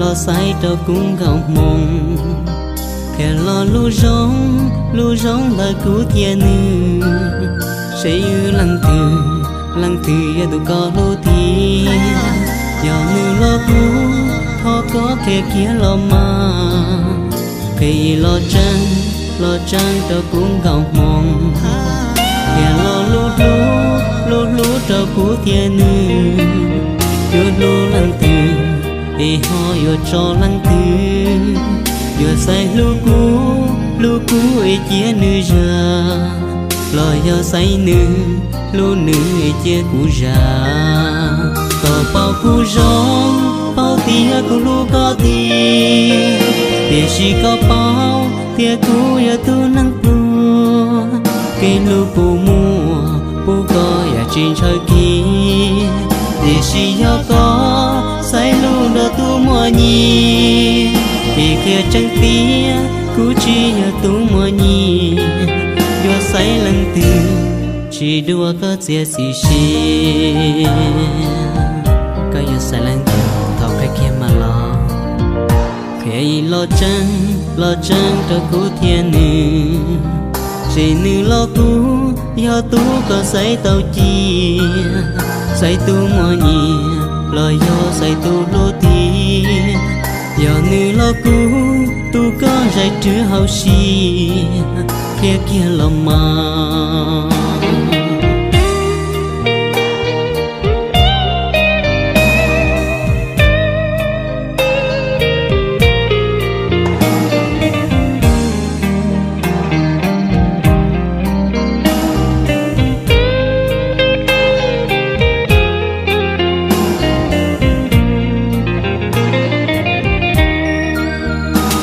los xaiv rau kuv nkaus hmoo, qhia los lub zoo, lub zoo ntawm kuv thiab nws, seb wb leej twg, leej twg yog tus koj hlub tiag. Yog nws los kuv thov koj qhia kiag los mas, qhia los tseeb, los tseeb rau kuv nkaus hmoo, qhia los lub hlub, lub hlub rau kuv thiab nws, yuav hlub leej twg es ho yuav tso leej twg, yuav xaiv hlub kuv, hlub kuv es cia nws zam, los yog xaiv nws, hlub nws es cia kuv zam. Koj paub kuv zoo, paub tias kuv hlub koj tiag, tiam sis koj paub tias kuv yog tus neeg pluag, kev hlub puas muaj, puas koj yam tsis ntshaw kiag. Tiam sis yog koj xaiv hlub nrog tus muaj nyiaj, ces qhia tseeb tias kuv tsis yog tus muaj nyiaj, yuav xaiv leej twg tsis dua koj txiaj xim siab. Koj yuav xaiv leej twg thov qhia kiag mas los, qhia los tseeb, los tseeb rau kuv thiab nws, seb nws los kuv yog tus koj xaiv tau cia, xaiv tus muaj nyiaj los yog xaiv tus hlub tiag. Yog nws los kuv tus koj zais rwg hauv siab, qhia kiag los mas.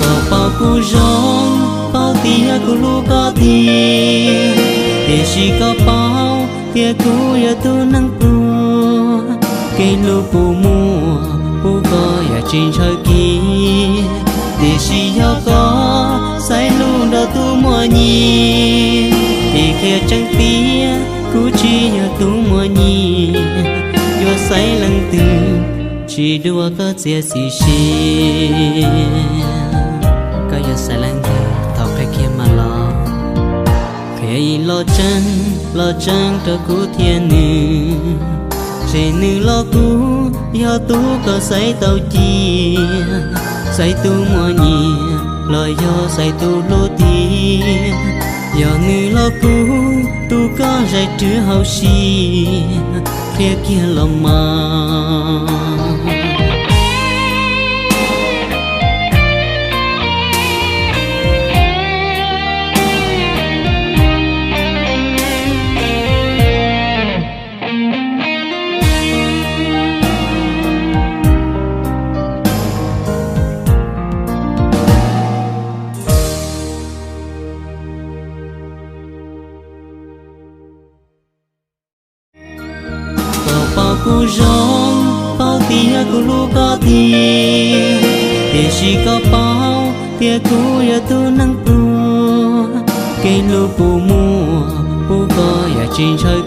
Koj paub kuv zoo, paub tias kuv hlub koj tiag, tiam sis koj paub tias kuv yog tus neeg pluag, kev hlub puas muaj, puas koj yam tsis ntshaw kiag. Tiam sis yog koj xaiv hlub nrog tus muaj nyiaj, ces qhia tseeb tias kuv tsis yog tus muaj nyiaj, yuav xaiv leej twg tsis dua koj txiaj xim siab. Koj yuav xaiv leej twg thov qhia kiag mas los, qhia los tseeb, los tseeb rau kuv thiab nws, seb nws los kuv yog tus koj xaiv tau cia, xaiv tus muaj nyiaj los yog xaiv tus hlub tiag. Yog nws los kuv tus koj zais rwg hauv siab, qhia kiag los mas. Koj paub kuv zoo, paub tias kuv hlub koj tiag, tiam sis koj paub tias kuv yog tus neeg pluag, kev hlub puas muaj, puas koj yam tsis ntshaw